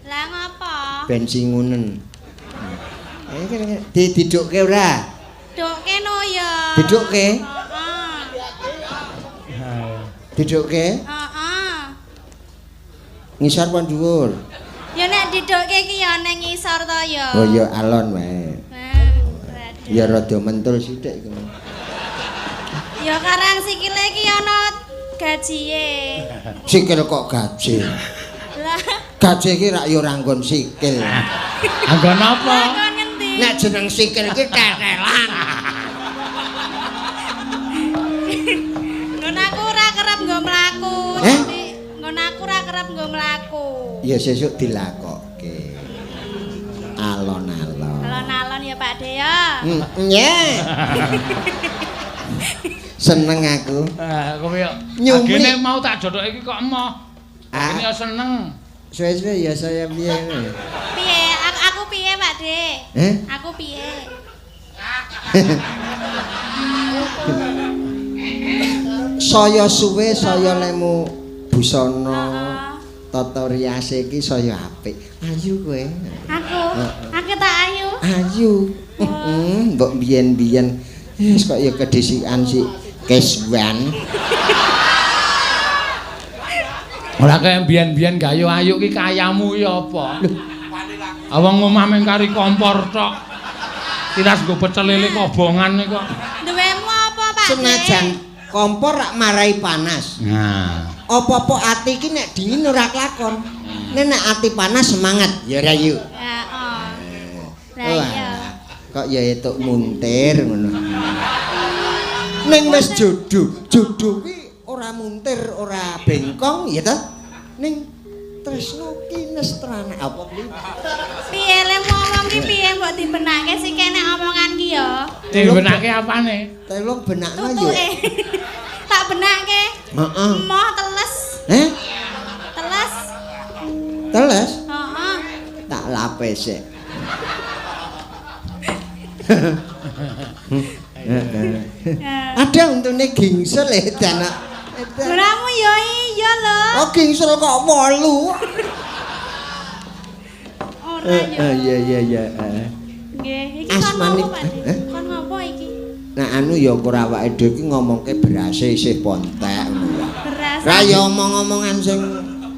Lah ngopo? Ben singunen. Eh kene didukke ora? Dukke no ya. Didukke? Heeh. Didukke? Heeh. Ngisor apa dhuwur? Ya nek didukke iki ya ning ngisor to ya. Oh ya alon wae. Nah, ya rada mentul sithik iku. Ya karang sikile iki ana gajiye. Sikil kok gaji? Lah gaji iki rak ya ora nggon sikil. Anggon apa? Anggon ngendi? Nek jeneng sikil iki tetelan. Nggon aku ora kerep nggo mlaku. Eh? Nggon aku ora kerep nggo mlaku. Ya sesuk dilakokke. Alon-alon. Alon-alon ya Pak De ya. Nggih. Seneng aku. Kowe yo nyumli. Agene mau tak jodhoke iki kok emoh. Agene yo seneng. Suwe-suwe ya saya piye ngene. Piye? Aku piye Pak De? Eh? Aku piye? Saya suwe saya lemu busana tata riase iki saya apik. Ayu kowe. Aku. Aku tak ayu. Ayu. Heeh, mbok biyen-biyen wis kok ya kedhisikan si Keswan. Ora kaya biyen-biyen gayo ayu ki kayamu ya apa? Wong omah mung kari kompor tok. Tiras nggo pecel lele kobongan kok. Duwemu apa, Pak? Senajan kompor rak marai panas. Nah. Apa-apa ati iki nek dingin ora kelakon. Nek nek ati panas semangat. Ya ora yuk. Heeh. Lah iya. Kok ya etuk muntir ngono. Ning wis jodoh, jodoh ki ora muntir, ora bengkong ya ta? Ning tresno ki nestrana apa kuwi? Piye le ngomong ki piye mbok dibenake sing kene omongan ki ya? Dibenake apane? Tolong benakno yo. Tak benake. Heeh. Emoh teles. Heh? Teles. Teles? Heeh. Tak lapis sik. Ada untune gingsel edan. Ora ya iya lho. Oh gingsel kok 8. Ora ya. Iya iya iya. Nggih, iki kon ngopo Pak? Kon ngopo iki? Nah anu ya ora awake dhewe iki ngomongke berase isih pontek ngono. Beras. Ra ya omong-omongan sing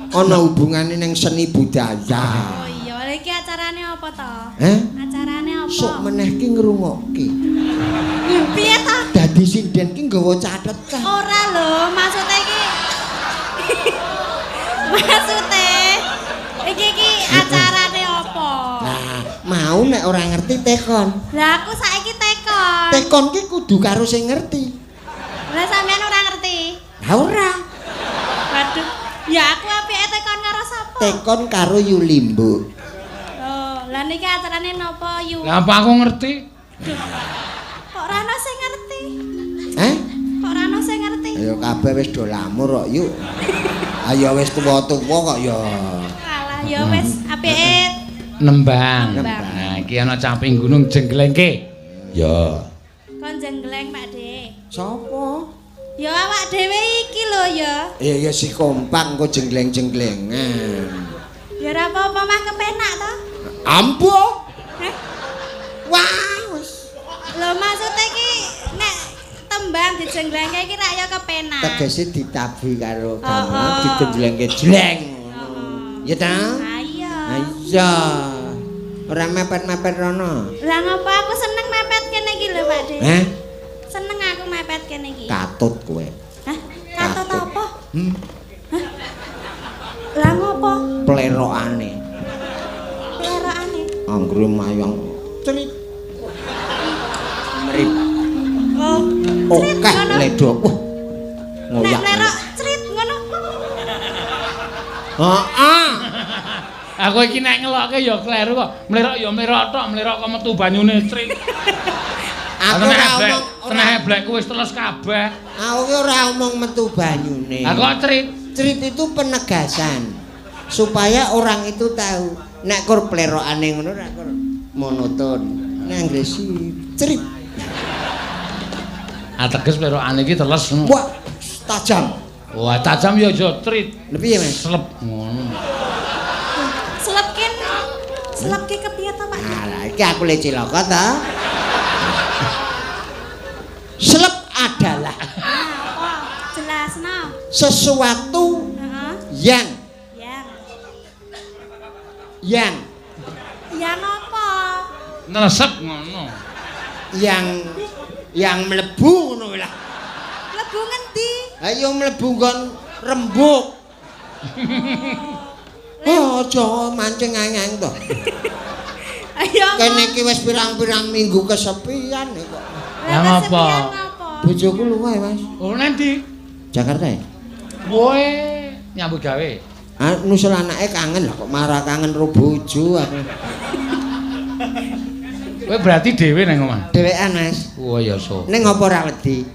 ana hubungane ning seni budaya. Oh iya, lha iki acarane apa to? Heh? Acarane apa? Sok meneh ki ngrungokke. Piye to? Dadi sinden ki nggawa catetan. Ora lho, maksude iki. Maksude iki iki acarane apa? Lah, mau nek ora ngerti tekon. Lah aku saiki tekon. Tekon ki kudu karo sing ngerti. Lah sampean ora ngerti? Lah ora. Waduh, ya aku apike tekon karo sapa? Tekon karo Yulimbo. Oh, lah niki acarane napa Yu? Lah apa aku ngerti? Duh. Kok ora ono sing ngerti? Heh? Kok ora ono sing ngerti? Ayo kabeh wis do lamur kok yuk. Ayo wis tuwa-tuwa kok ya. Alah ya wis apike nembang. Nembang. Nah, iki ana caping gunung jengglengke. Ya. Kon jenggleng Pak De. Sopo? Ya awak dhewe iki lho ya. Ya ya si kompak engko jenggleng-jenglengan. Ya ora apa-apa mah kepenak to. Ampuh. Heh? Wah, wis. Lho maksude iki nek tembang dijenglengke iki rak ya kepenak. Tegese ditabuhi karo gamelan Oh, oh. digenjlengke jleng. Heeh. Ya ta? Ha iya. Ha iya. Ora mepet-mepet rono. Lah ngopo aku seneng mepet kene iki lho Pak De. Heh? Seneng aku mepet kene iki. Katut kowe. Hah? Katut apa? Hmm. Hah? Lah ngopo? Plerokane. Plerokane. Anggere mayang cerit. Mrip. Oh. Okeh ledok. Wah. Nek Ngoyak. plerok cerit ngono. Heeh. Aku iki nek ngelokke ya kleru kok. Mlerok ya mlerok tok, mlerok kok metu banyune cerit. Aku ora omong teneh blekku wis teles kabeh. Aku ki ora omong metu banyune. Lah kok cerit? Cerit itu penegasan supaya orang itu tahu nek kur plerokane ngono ora kur monoton. Nek anggere cerit. Ah teges plerokane iki teles ngono. Wah, tajam. Wah, tajam ya aja cerit. Lha piye, Mas? Slep ngono. Selepkin. Selepke kepiye to, Pak? Alah, iki aku le cilaka ta. Selep adalah apa? Jelasno. Sesuatu yang yang yang apa? Nesep ngono. Yang mlebu ngono lah. Mlebu ngendi? Ayo mlebu nggon rembug. Oh, aja mancing angeng to. Ayo. Kene iki wis pirang-pirang minggu kesepian kok. Lah ngapa? Bojoku lunga ya, Mas. Oh, nanti Jakarta ya? Kowe nyambut gawe. Ah, nusul anake kangen lah kok marah kangen ro bojo aku. Kowe berarti dhewe nang omah. Dhewean, Mas. Oh ya so. Ning apa ora wedi?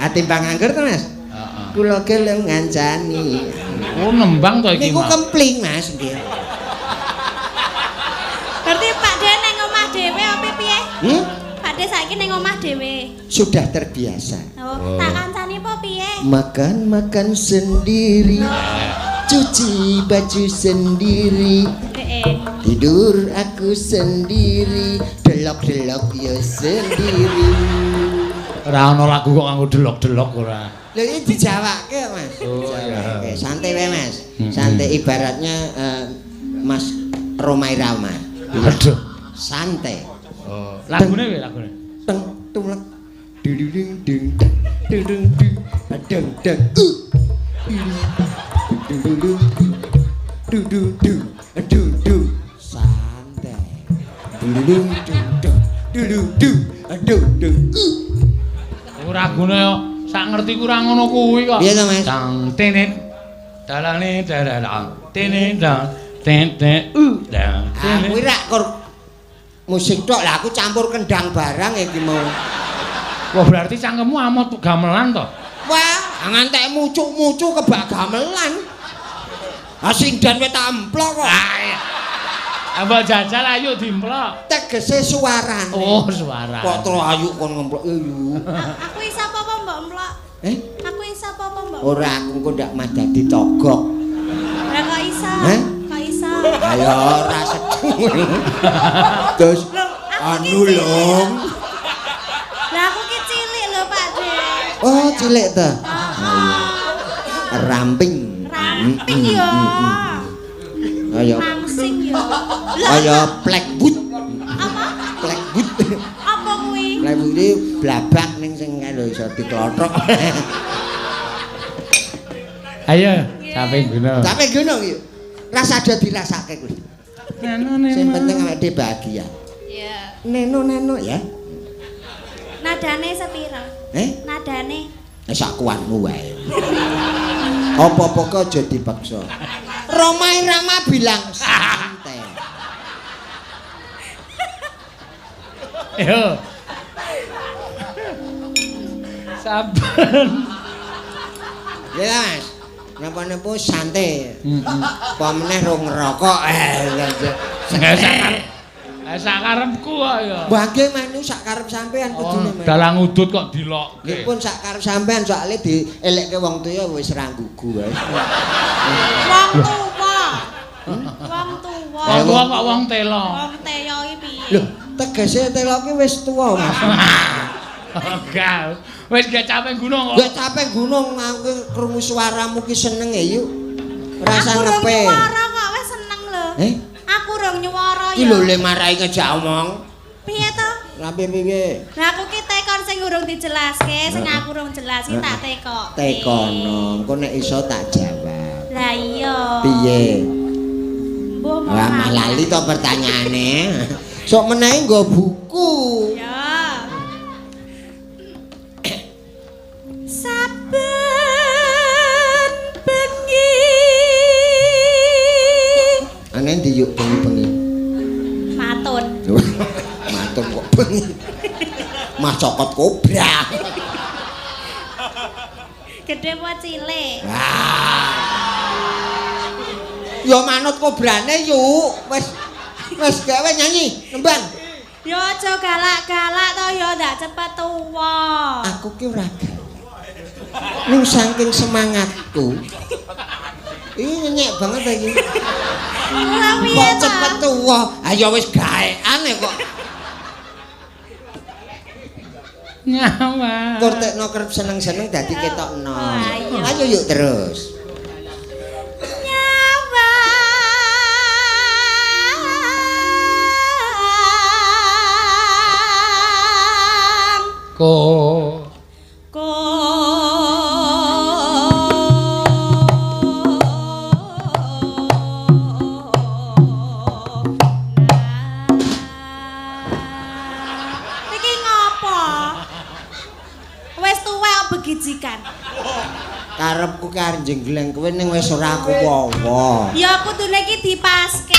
Ah timbang nganggur to, Mas? Heeh. Kula gelem ngancani. Oh, nembang to iki, Niku kempling, Mas, nggih. Berarti Pak De nang omah dhewe apa piye? Hmm? Pak De saiki nang omah dhewe. Sudah terbiasa. Oh, tak kancani apa piye? Makan-makan sendiri. Cuci baju sendiri. Tidur aku sendiri, delok-delok ya sendiri. Ora ana lagu kok nganggo delok-delok ora. Lha iki dijawake, Mas. Oh, dijawake. Santai wae, Mas. Santai ibaratnya Mas Rhoma Irama. Aduh. Santai. Oh, lagune piye lagune? Teng tumlek. Ding ding ding ding ding ding ding ding. Du du du du du du du santai. Du du du du du du du du. Ora guna yo sak ngerti kurang ngono kuwi kok. Piye to, Mas? Tang tenet dalane dalan tenet dang ten ten u dang. Ah kuwi rak kur musik tok lah aku campur kendang barang iki mau. Wah berarti cangkemmu amot gamelan to? Wah, ngantek mucuk-mucuk kebak gamelan. Ah sinden wis tak emplok kok. Ah, mbok jajal ayo dimplok. Tegese suarane. Oh, suara. Kok tro ayu kon ngemplok yu. Aku iso apa-apa mbok emplok? Eh? Aku iso apa-apa mbok? Ora aku engko ndak madadi togok. Lah kok iso? Kok iso? Ayo ora sedung. Terus anu lho. Lah aku ki cilik lho, Pak De. Oh, cilik ta? Ramping. Ramping yo. Ayo. Langsing yo. Kaya blackwood. Apa? Blackwood. Apa kuwi? Blackwood iki blabak ning sing kae lho iso diklothok. Ayo, sampe guna. Sampe guna iki. Rasa ada dirasake kuwi. Sing penting awake dhewe bahagia. Iya. Neno-neno ya. Nadane sepira? Eh? Nadane. Sak kuatmu wae. Apa-apa kok aja dipaksa. Rhoma Irama bilang santai. Yo. Saben. Ya Mas. Napa-napa santai. Heeh. Apa meneh rong ngerokok. Sak karepku kok ya. Wah nggih manu sak karep sampean kudune. Oh, dalang udut kok dilokke. Nggih pun sak karep sampean soalé dielekke wong tuwa wis ra nggugu wae. Wong tuwa. Wong tuwa. Wong tuwa kok wong telo. Wong telo iki piye? Lho, tegese telo ki wis tuwa, Mas. Enggak. Wis gak capek gunung kok. Gak capek gunung aku krungu suaramu ki seneng e yuk. Rasa ngepe. Aku rong nyuwara kok wis seneng lho. Eh? Aku rong nyuwara ya. Iki lho le marai ngejak omong. Piye to? Lah piye? Lah aku ki tekon sing urung dijelaske, sing aku urung jelas ki tak tekok. Tekono, engko nek iso tak jawab. Lah iya. Piye? Mbah Wah, lali to pertanyaane. Sok menawi nggo buku. Ya. Saben bengi. Ane ndi yuk bengi-bengi? Matun. Matun kok bengi. Mah cokot kobra. Gedhe apa cilik? Wah. Ya manut kobrane yuk. Wis wis gawe nyanyi, nembang. Ya aja galak-galak to ya ndak cepet tuwa. Aku ki ora galak. Ning saking semangatku. Iki nyenyek banget iki. Lah piye Kok to? cepet tuwa? Ayo wis gaekane kok. Nyawa. Kurtekno kerep seneng-seneng dadi ketokno. Oh, ayo. Ayo yuk terus. Nyawa. Ko Ko Iki ngopo? Wis tuwek kok begijikan. Karepku ki arep jenggleng kowe ning wis ora aku wawa. Ya kudune iki dipaske.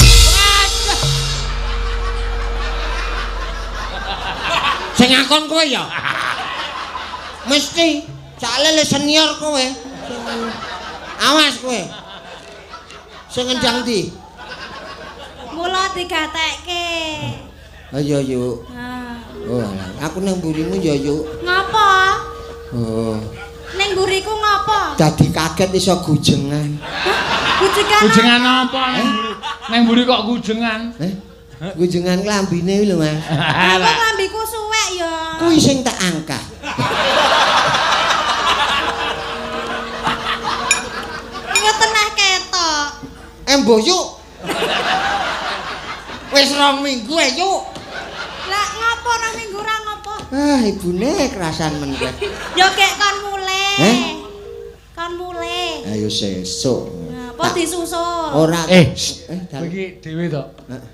Sing ngakon kowe ya. Mesti soalnya le senior kowe. Awas kowe. Sing ngendang ndi? Mula digatekke. Ayo yuk. Ha. Oh, alah. Aku nang mburimu ya yuk. Ngopo? Oh. Ning mburiku ngopo? Dadi kaget iso gujengan. Gujengan. Gujengan apa nang mburi? Nang mburi kok gujengan? Eh? Gujengan klambine kuwi lho, Mas. Apa klambiku suwek ya? Kuwi sing tak angkat. Iku tenah ketok. Embo yuk. Wis 2 minggu ae yuk. Lah ngopo 2 minggu ra ngopo? Ah, ibune kerasan men kowe. Ya gek kon mulih. Eh? Kon mulih. Ayo sesuk. Apa disusul? Ora. Kowe iki dhewe to?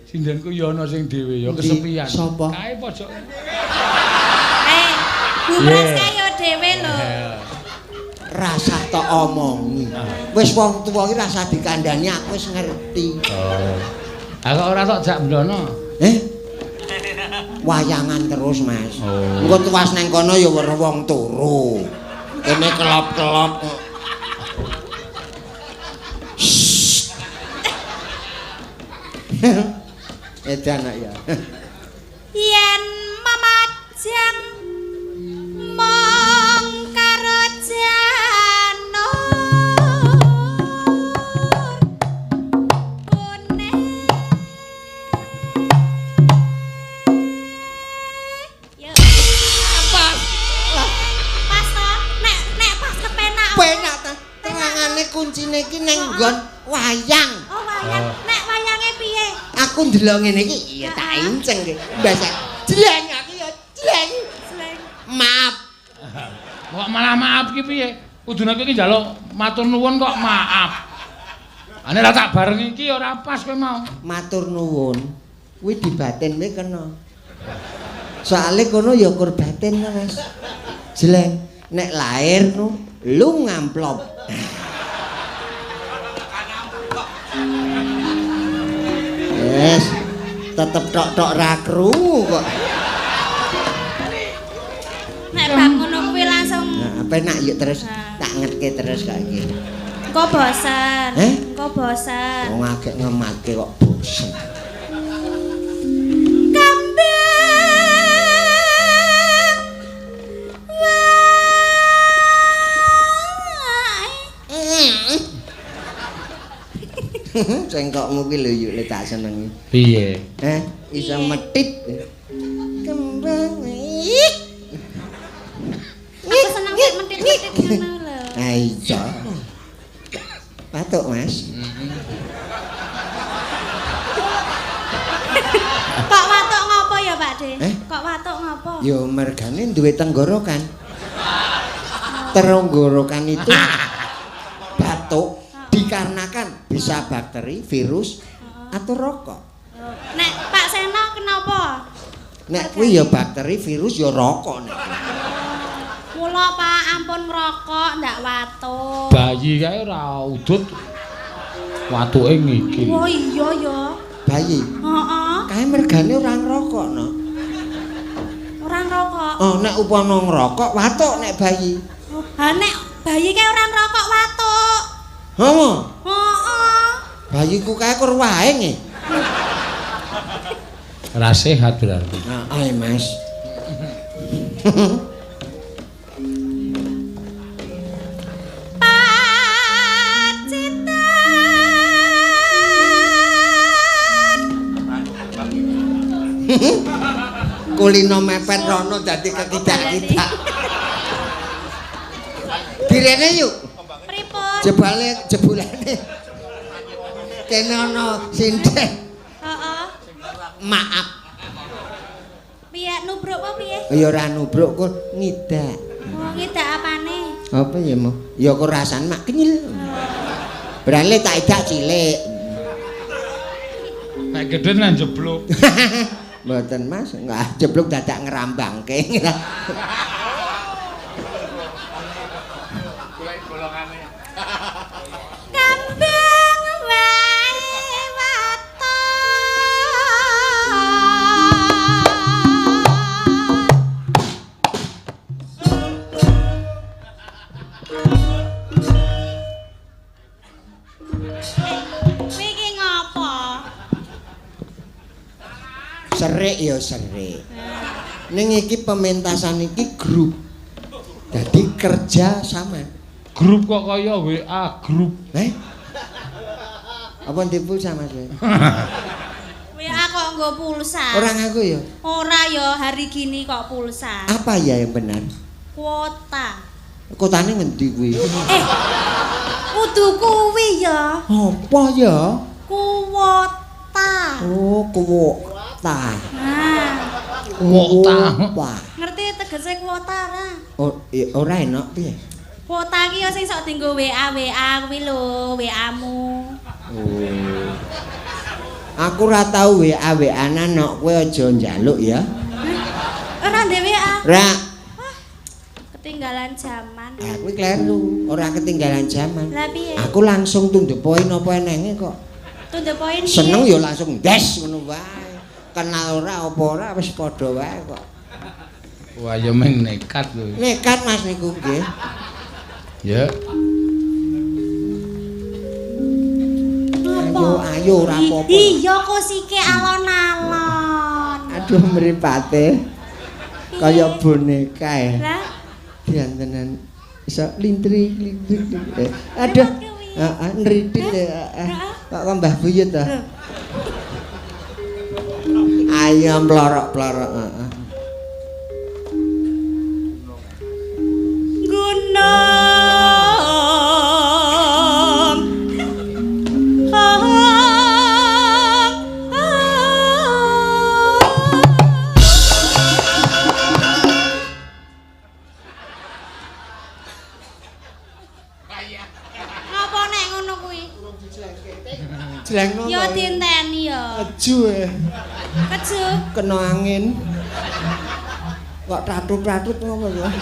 Sindenku ya ana sing dhewe ya kesepian. Sapa? Kae pojok. Bu Pras kae ya dhewe lho. Rasah tok omongi. Wis wong tuwa iki rasah dikandhani aku wis ngerti. Oh. Aku ora tok jak mblono. Eh? Wayangan terus, Mas. Oh. Engko tuwas nang kono ya weruh wong turu. Kene kelop-kelop kok. Edan kok ya. Yen memajang mong karo janur kuning. Ya. Pas. Pas to? Nek nek pas kepenak. Penak ta. Terangane kuncine iki nang nggon wayang. Oh, wayang. Nek wayange piye? Aku ndelok ngene iki, iya tak inceng iki. Mbasa jleng aku ya jleng. Jleng. Maaf. Kok malah maaf ki piye? Kudune kowe iki njaluk matur nuwun kok maaf. Ane ra tak bareng iki ora pas kowe mau. Matur nuwun. Kuwi dibatin kowe kena. Soale kono ya kur batin to, Mas. Jleng. Nek lair nu lu ngamplop. Yes, tetep tok-tok ra krungu kok. Nek bab ngono kuwi langsung. Nah, penak yuk terus tak ngetke terus kok iki. Engko bosen. Eh? Engko bosen. Wong agek ngematke kok bosen. Kambing wae. Cengkokmu kuwi lho yuk le tak senengi. Piye? Eh, iso metit. Kembang. Aku seneng nek mentit-mentit ngono lho. Ha iya. Batuk, Mas. Kok watuk ngopo ya, Pak De? Eh? Kok watuk ngopo? Ya mergane duwe tenggorokan. Tenggorokan itu batuk dikarenakan bisa bakteri, virus atau rokok. Nek Pak Seno kenapa? Nek kuwi ya bakteri, virus ya rokok nek. Mula Pak ampun ngrokok ndak watuk. Bayi kae ora udut. Watuke ngikil. Oh iya ya. Bayi. Heeh. Kae mergane ora ngrokok no. Ora ngrokok. Oh nek upama ngrokok watuk nek bayi. Ha nek bayi kae ora ngrokok watuk. Heeh. Heeh. Bayiku kae kur wae nggih. Ora sehat berarti. Heeh, Mas. Pacitan Kulino mepet rono dadi kekidak-kidak. Direne yuk. Pripun? Jebale jebulane. Kene ana sinden. Heeh. Maaf. Piye nubruk apa piye? Ya ora nubruk kok ngidak. Oh, ngidak apane? Apa ya mo? Ya kok rasane mak kenyil. Berarti tak idak cilik. Nek gedhe nang jeblok. Mboten Mas, enggak jeblok dadak ngrambangke. Golek golongane. Kambang wae waton. Iki ngopo? Serik ya serik. Ning iki pementasan iki grup. Dadi kerja sama. Grup kok kaya WA grup. Eh? Apa ndek pulsa Mas? WA kok nggo pulsa? Ora ngaku ya? Ora ya, hari gini kok pulsa. Apa ya yang benar? Kuota. Kotane ngendi kuwi? Eh. Kudu kuwi ya. Apa ya? Kuota. Oh, kuota. Nah, Kuota. ngerti tegese kuota ora? Oh, ora enak piye? Kuota ki ya sing sok dienggo WA WA kuwi lho, WA-mu. Oh. Aku ora tau WA WA-nan nok kowe aja njaluk ya. Ora ndek WA. Ora. Wah, ketinggalan zaman. Aku kleru, ora ketinggalan zaman. Lah piye? Aku langsung to the point apa enenge kok. To the point. Seneng ya langsung des ngono wae. Kenal ora apa ora wis padha wae kok. Wah, ya meng nekat lho. Nekat Mas niku nggih. Ya. Ayo ayo ora apa-apa. Iya kok sike alon-alon. Aduh mripate. Kaya boneka ya. Lah, diantenan iso lintrik-lintrik. Aduh. Heeh, nritit ya. Kok kok Mbah Buyut ta? Ayo mlorok-mlorok, heeh. Gunung. Ngapa nek ngono kuwi? Jlengno. Ya dinteni ya. Keju e. Keju. Kena angin. Kok tatut-tatut ngopo ya?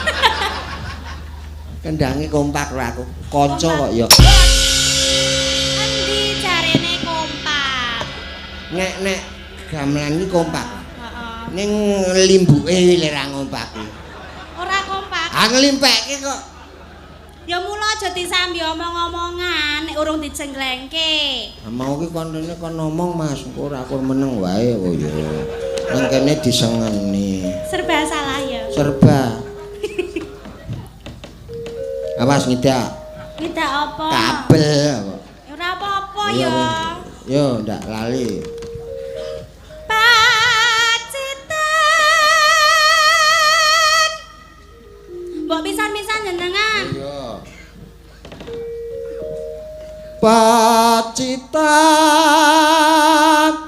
Kendange kompak karo aku. Kanca kok ya. Endi jarene kompak? Nek-nek gamelan iki kompak. Heeh. Ning limbuke lho ra ngompak. Ora kompak. Ah nglimpekke kok. Ya mula aja disambi omong-omongan nek urung dijenglengke. Mau ki kontene kon ngomong Mas, engko ora aku meneng wae kok ya. Nang kene disengeni. Serba salah ya. Serba. Awas ngidak. Ngidak apa? Kabel kok. Ora apa-apa ya. Yo ndak lali. Pacitan. Mbok pisan-pisan jenengan. Iya. Pacitan.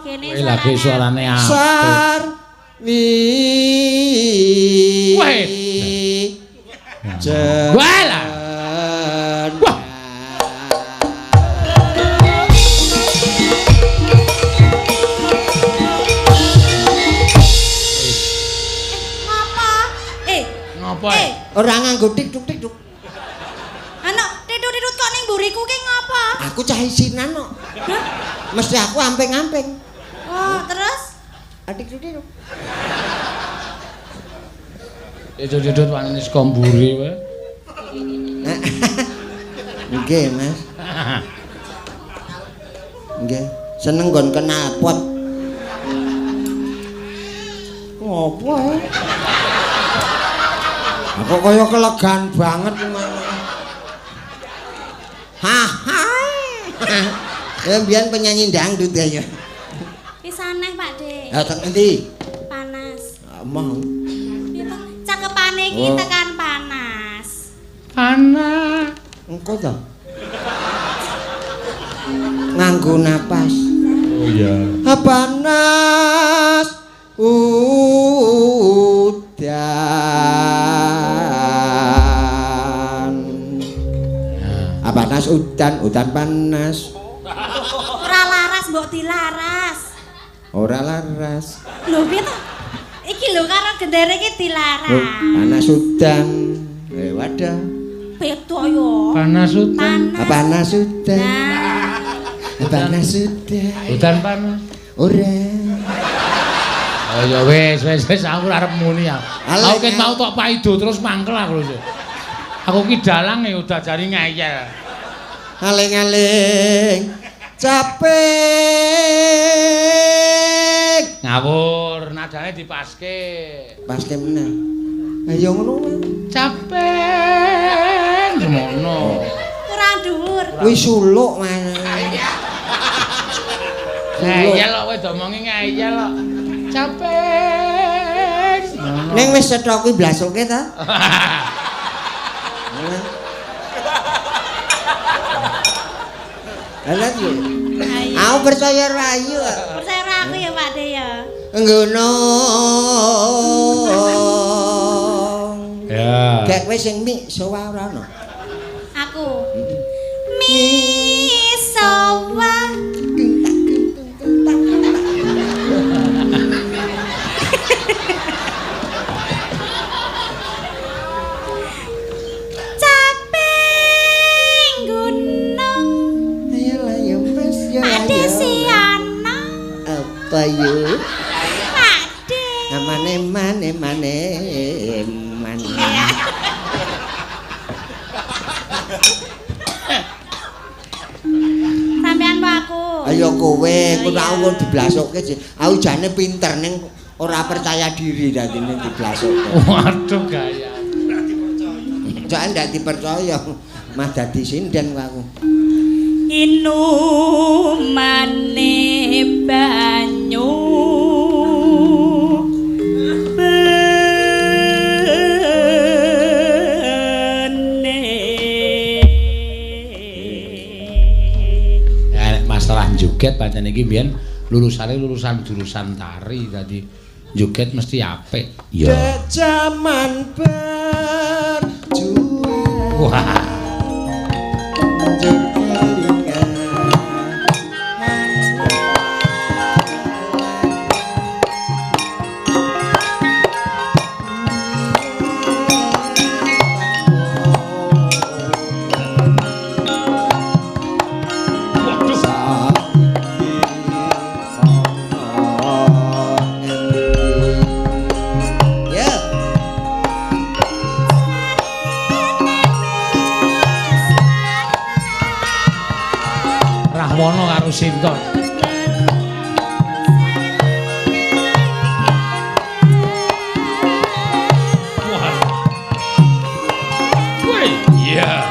Kene Kowe lagi suarane apik. Sarwi. Weh. Wah lah. Wah. Ngapa? Ngapa? Ora nganggo tik-tuk-tik-tuk. Ana titut-titut kok ning mburiku ki ngapa? Aku cah isinan kok. Mesti aku amping-amping. Oh, terus? Adik-adik. Titut-titut wanine saka mburi wae. Nggih, Mas. Nggih, seneng nggon knalpot. Ngopo ae? Aku kaya kelegan banget memang. Haha. Ya biyen penyanyi dangdut ya. Wis aneh, Pak Dik. Ha teng endi? Emoh. Cakepane iki tekan panas. Panas. Engko to. Nganggo napas. Oh iya. Panas udan. Panas udan, udan panas. Ora laras mbok dilaras. Ora laras. Lho piye to? Iki lho karo gendere iki dilaras. Panas udan. Wadah. Beda yo. Panas udan. Panas udan. Panas udan. Udan panas. Ora. Oh ya wis wis wis aku arep muni aku. Aku ket mau tok paido terus mangkel aku lho. Aku ki dalang ya udah jari ngeyel. Aling-aling capek. Ngawur, nadane dipaske. Paske meneh. Ayo ngono. Capek semono. Kurang dhuwur. Kuwi suluk mas. Ngeyel kok kowe domongi ngeyel kok. Capek. Ning wis cetha kuwi blasuke ta? Alah yo. Aku percaya karo Ayu. Percaya karo aku ya Pak De ya. Nggono. Ya. Gek kowe sing mi sowa ora ono. Aku. Mi sowa. Apa yo? Pak De. Mane mane mane mane. Sampean apa aku? Ayo kowe, kowe aku diblasukke. Aku jane pinter ning ora percaya diri dadine diblasukke. Waduh gaya. Ora dipercaya. Jangan ndak dipercaya. Mah dadi sinden aku. Inumane banyu bene. Ya nek masalah joget pancen iki mbiyen lulusane lulusan jurusan tari dadi joget mesti apik. Ya. Jaman berjuang. Wah. Sinta. Wah. Wih, iya.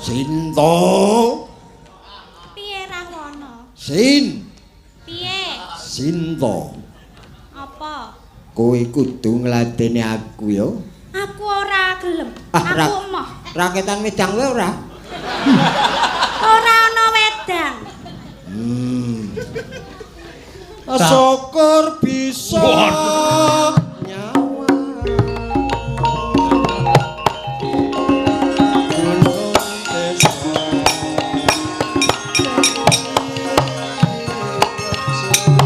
Sinta. Piye Rahwana? Sin. Piye? Sinta. Apa? Kowe kudu ngladeni aku ya. Aku ora gelem. Aku emoh. Raketan wedang kowe ora? Ora ana wedang. Syukur bisa nyawa. Gunung desa.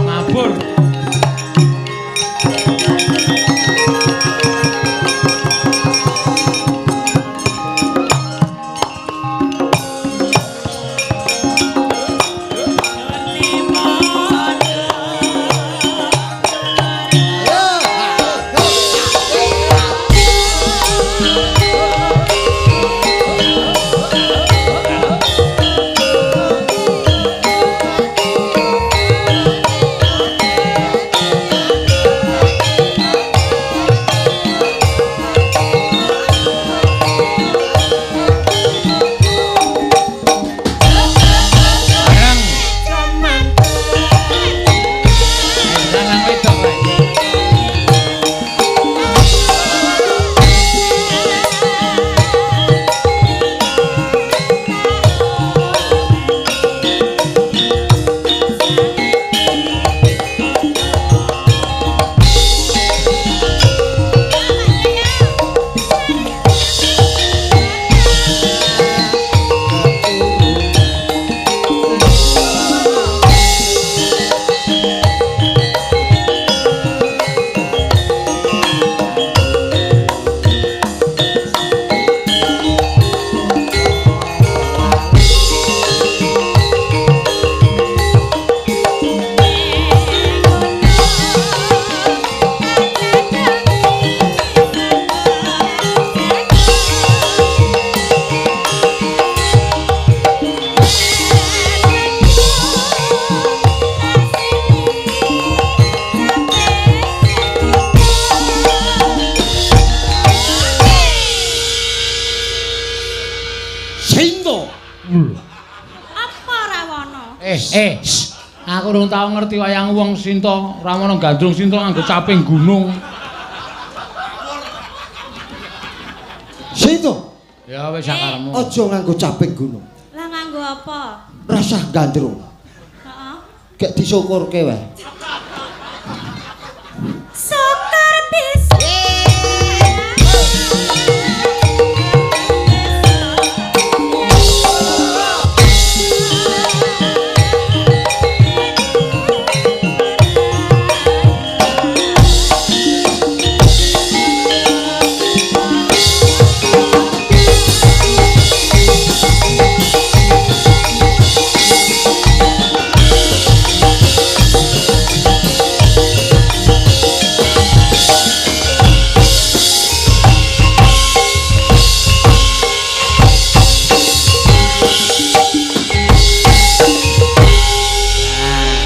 Mabur. Bareng. Lanang wedok kae. Sinto. Apa Rawana? Aku urung tau ngerti wayang wong Sinta, Rawana gandrung Sinta nganggo caping gunung. Sinto. Ya wis sakarepmu. Aja nganggo caping gunung. Lah nganggo apa? Rasah gandrung. Heeh. Gek disyukurke wae. Syukur bisa.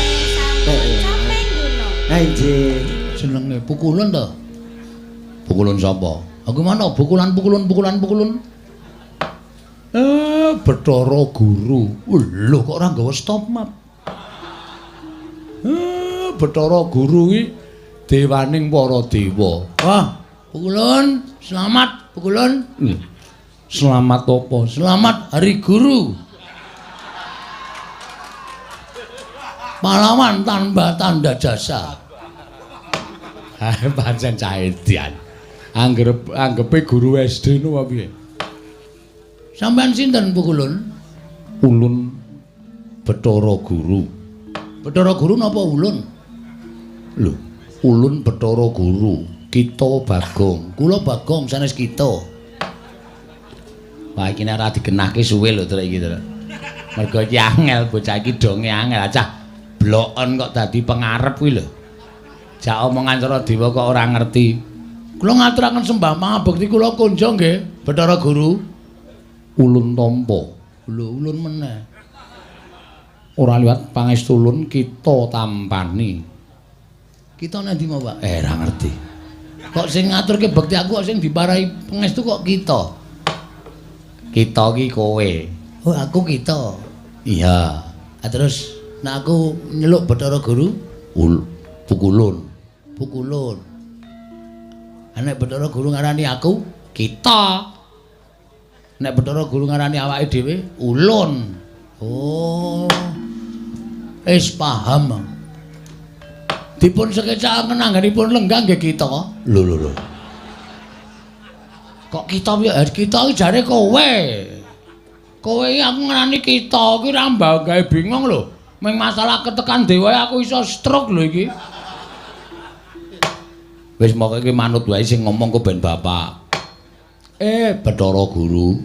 Caping gunung. Anjir. Jenenge pukulun to. Pukulun sapa? Aku mana pukulan pukulun pukulan pukulun. Bathara Guru. Lho kok ora nggawa stop map. Bathara Guru iki dewaning para dewa. Wah, pukulun, selamat pukulun. Selamat apa? Selamat Hari Guru. Pahlawan tanpa tanda jasa. Pancen caedian. Anggepe guru SD nu apa piye? Sampeyan sinten pukulun? Ulun Bathara Guru. Bathara Guru napa ulun? Lho, ulun Bathara Guru. Kita Bagong. Kula Bagong sanes kita. Wah, iki nek ora digenahke suwe lho trek iki, Trek. Mergo iki angel bocah iki donge angel cah. Blokon kok dadi pengarep kuwi lho. Jak omongan cara dewa kok ora ngerti. Kula ngaturaken sembah pangabekti kula kunjung nggih, Bathara Guru. Ulun tampa. Lho, ulun meneh. Ora liwat pangestu ulun kita tampani. Kita nang ndi mau, Pak? Ora ngerti. Kok sing ngaturke bekti aku kok sing diparai pangestu kok kita? Kita ki kowe. Oh, aku kita. Iya. Ah, terus nek aku nyeluk Bathara Guru, pukulun. Pukulun. Nek Bathara Guru ngarani aku, kita. Nek Bathara Guru ngarani awake dhewe, ulun. Oh. Wis paham. Dipun sekecakaken anggenipun lenggah nggih kita. Lho lho lho. Kok kita piye? Kita iki jare kowe. Kowe iki aku ngrani kita iki ora gawe bingung lho. Ming masalah ketekan dewa aku iso stroke lho iki. Wis moke iki manut wae sing ngomong ku ben bapak. Bathara Guru,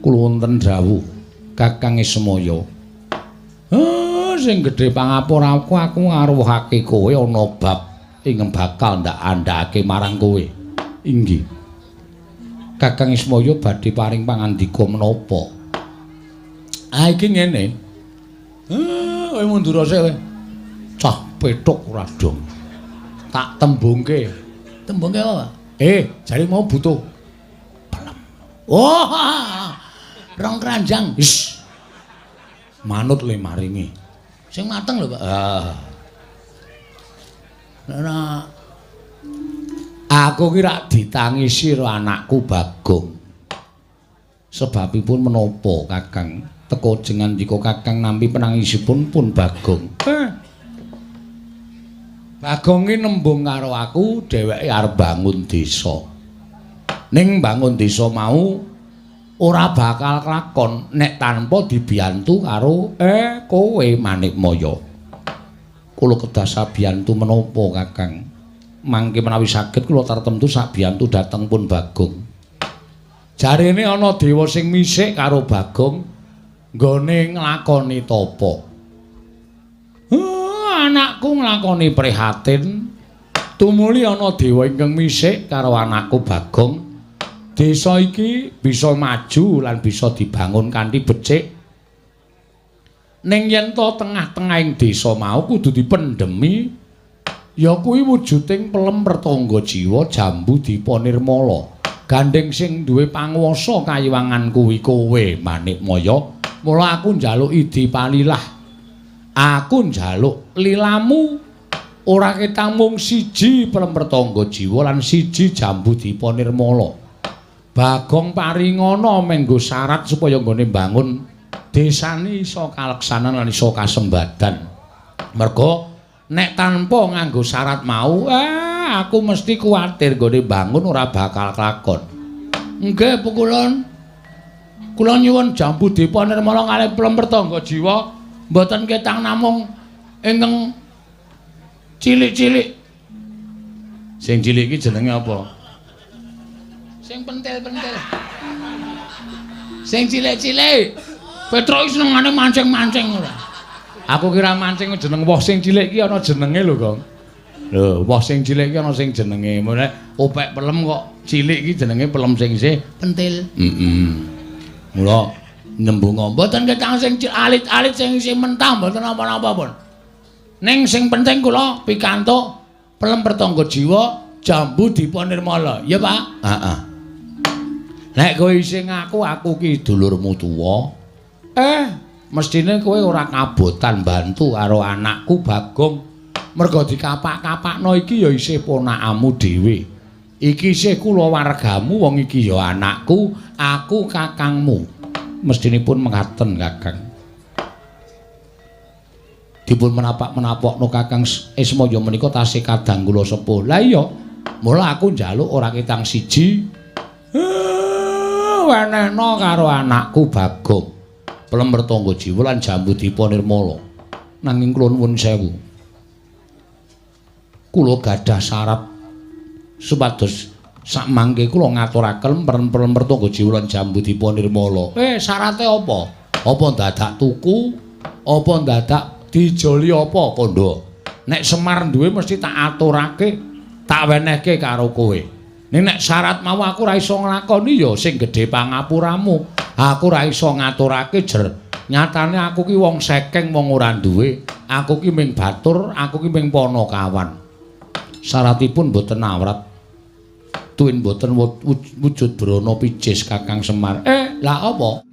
kula wonten dawuh Kakang Ismaya. Sing gedhe pangapuraku aku ngaruhake kowe ana bab ingkang bakal ndak andhake marang kowe. Inggih. Kakang Ismaya badhe paring pangandika menapa? Ah iki ngene. Kowe mundur sik kowe. Cah pethuk ora dong. Tak tembungke. Tembungke apa, Pak? Jare mau butuh pelem. Oh, rong keranjang. Wis. Manut le maringi. Sing mateng lho, Pak. Ah. Nah, aku ki rak ditangisi karo anakku Bagong. Sebabipun menapa, Kakang? Teka jengandika Kakang nampi penangisipun pun Bagong. Bagong ki nembung karo aku, dheweke arep bangun desa. Ning bangun desa mau ora bakal kelakon nek tanpa dibiyantu karo kowe Manikmaya. Kula kedah sabiyantu menapa, Kakang? Mangke menawi saged kula tartemtu sabiyantu dhateng pun Bagong. Jarene ana dewa sing misik karo Bagong nggone nglakoni tapa. Anakku nglakoni prihatin, tumuli ana dewa ingkang misik karo anakku Bagong. Desa iki bisa maju lan bisa dibangun kanthi becik. Ning yen to tengah-tengahing desa mau kudu dipendhemi, ya kuwi wujuding pelem pertangga jiwa jambu dipa nirmala. Gandeng sing duwe panguwasa kayiwangan kuwi kowe Manikmaya. Mula aku njaluk idi palilah. Aku njaluk lilamu ora ketang mung siji pelem pertangga jiwa lan siji jambu dipa nirmala. Bagong paringana menggo syarat supaya nggone mbangun desane iso kaleksanan lan iso kasembadan. Merga nek tanpa nganggo syarat mau, aku mesti kuwatir nggone mbangun ora bakal kelakon. Nggih, pukulun. Kula nyuwun jambu dipa nirmala kalih pelem pertangga jiwa mboten ketang namung ingkang cilik-cilik. Sing cilik iki jenenge apa? Sing pentil-pentil. Sing cilik-cilik. Petruk iki senengane mancing-mancing ora. Aku kira mancing jeneng woh sing cilik iki ana jenenge lho, Gong. Lho, woh sing cilik iki ana sing jenenge. Mulane opek pelem kok cilik iki jenenge pelem sing isih pentil. Heeh. Mula nyembung mboten ketang sing alit-alit sing isih mentah mboten napa-napa pun. Ning sing penting kula pikantuk pelem pertangga jiwa jambu dipa nirmala. Ya, Pak? Heeh. Nek kowe isih ngaku aku ki dulurmu tuwa, mestine kowe ora kabotan bantu karo anakku Bagong. Merga dikapak-kapakno iki ya isih ponakamu dhewe. Iki isih kulawargamu, wong iki ya anakku, aku kakangmu. Mestinipun mekaten, Kakang. Dipun menapak-menapokno Kakang Ismaya menika tasih kadang kula sepuh. Lah iya, mula aku njaluk ora ketang siji. Wenehno karo anakku Bagong. Pelem pertangga jiwa lan jambu dipa nirmala. Nanging kula nuwun sewu. Kula gadah syarat supados sakmangke kula ngaturaken pelem pertangga jiwa lan jambu dipa nirmala. Syarate apa? Apa dadak tuku? Apa dadak dijoli apa kandha? Nek Semar duwe mesti tak aturake, tak wenehke karo kowe. Ning nek syarat mau aku ora iso nglakoni ya sing gedhe pangapuramu. Aku ora iso ngaturake jer. Nyatane aku ki wong sekeng, wong ora duwe. Aku ki ming batur, aku ki ming panakawan. Syaratipun mboten awrat. Tuwin mboten wujud brana picis Kakang Semar. Lah apa?